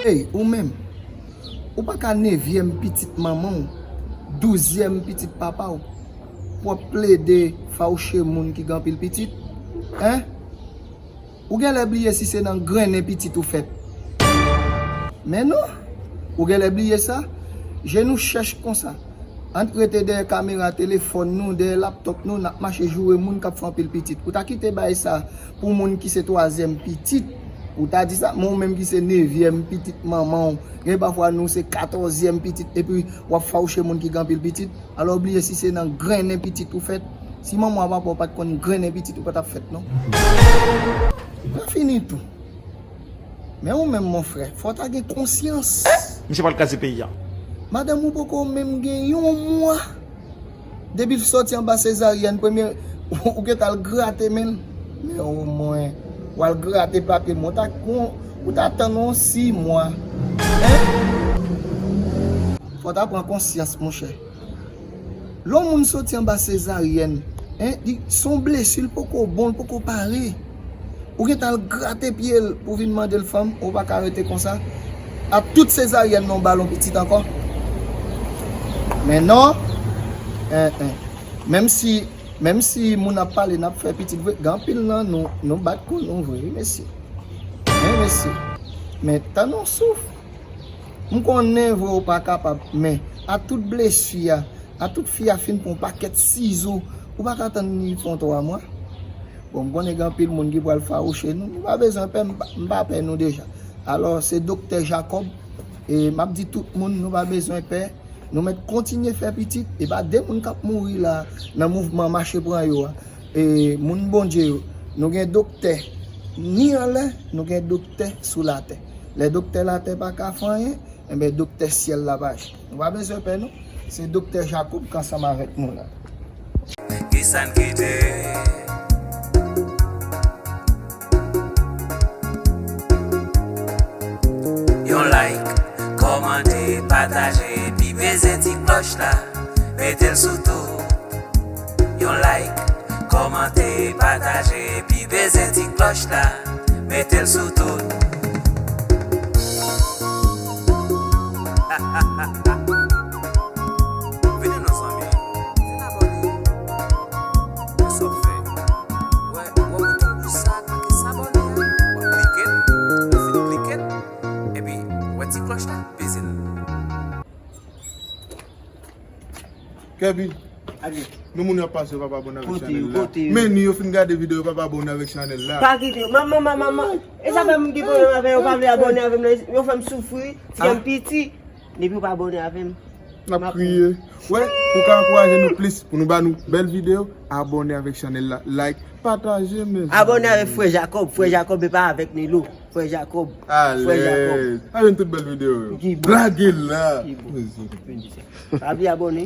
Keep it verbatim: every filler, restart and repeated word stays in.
Ey, ou menm, ou pa ka nevyèm pitit manman w, douzyèm pitit papa w, pou w ap plede fawouche moun ki gen anpil pitit? Hein? Ou genlè bliye si se nan grennen pitit ou fèt. Men non, ou genlè bliye sa. Je nou chèch konsa. Ann rete dèyè kamera telefòn nou, dèyè laptòp nou, n ap mache joure moun k ap fè anpil pitit. Ou ta kite bagay sa pou moun ki se twazyèm pitit, ou ta di sa, men ou menm ki se nevyèm pitit manman w, gen pafwa nou se katòzyèm pitit, epi w ap fawouche moun ki gen anpil pitit. Alò, bliye si se nan grennen pitit ou fèt. Si manman w a papa w pa t konn grennen pitit, ou pa t ap fèt, non. Mwen fini tou. Men ou menm, mon frè, fò w ta gen konsyans. Misye pral kraze peyi a. Madanm ou poko menm gen yon mwa. Depi l sòti anba sezaryèn, premye, ou gentan al grate men l. Men omwen, w al grate papye men w, ou ta, ou ta tann yon sis mwa. Hein? Fò w ta pran konsyans, monchè. Lè yon moun soti anba sezaryèn, hein, li, se yon blesi, l poko bon, l poko pare. Ou gentan al grate pye l pou vin mande l fanm, ou pa ka rete konsa. A tout sezaryèn nan w ba l yon pitit ankò. Men non, hein, hein. Menm si, menm si moun ap pale, n ap fè pitit vre, gen anpil nan nou, nou bat kou nou vre, wi, mesye. Wi, mesye. Men tann yon souf. M konnen vre ou pa kapab, men a tout blesi a, a tout fi a fin pran yon pakèt sizo, ou pa ka tann li fè yon twa mwa. Bon, m konnen gen anpil moun ki pral fawouche nou, nou pa bezwen pè, m pa, m pa pè nou deja. Alò, se Doktè Jacob, e m ap di tout moun, nou pa bezwen pè, nou mèt kontinye fè pitit, e pa de moun k ap mouri la, nan mouvman mache pran yo a. E moun Bondye yo, nou gen doktè ni anlè, nou gen doktè sou latè. Lè doktè latè pa ka fè anyen, enben doktè syèl la pa aji. Nou pa bezwen pè non, se doktè Jacob k ansanm avèk nou la. Ki sa n kite? Yon like, kòmante, pataje, epi peze ti klòch la, mete l sou tout. Yon like, kòmante, pataje, epi peze ti klòch la, mete l sou tout. Vini non zanmi, vin abòne. Men sa w fè. Wè, wè bouton wouj sa ak make s'abonner a. W ap klike l, lè w fin klike l, epi wè ti klòch la, peze l. Kèbi, nou moun yo ap pase yo pa pa abòne avèk chanèl la. Men ni yo fin gade videyo yo pa pa abòne avèk chanèl la. Pa kite yo. Manman, manman, manman. E sa fè m gen pwoblèm avè yo, yo pa vle abòne avè m nan. Yo fè m soufri. Ti kè m piti. Depi yo pa abòne avè m. N ap kriye. Wè, pou ka ankouraje nou plis, pou nou ba nou bèl videyo, abòne avèk chanèl la, like, pataje, men. Abòne avèk frè Jacob. Frè Jacob e pa avèk Nilo. Frè Jacob. Frè Jacob. Alèz. Pa jwenn tout bèl videyo yo. Lage la. Pa bliye abòne.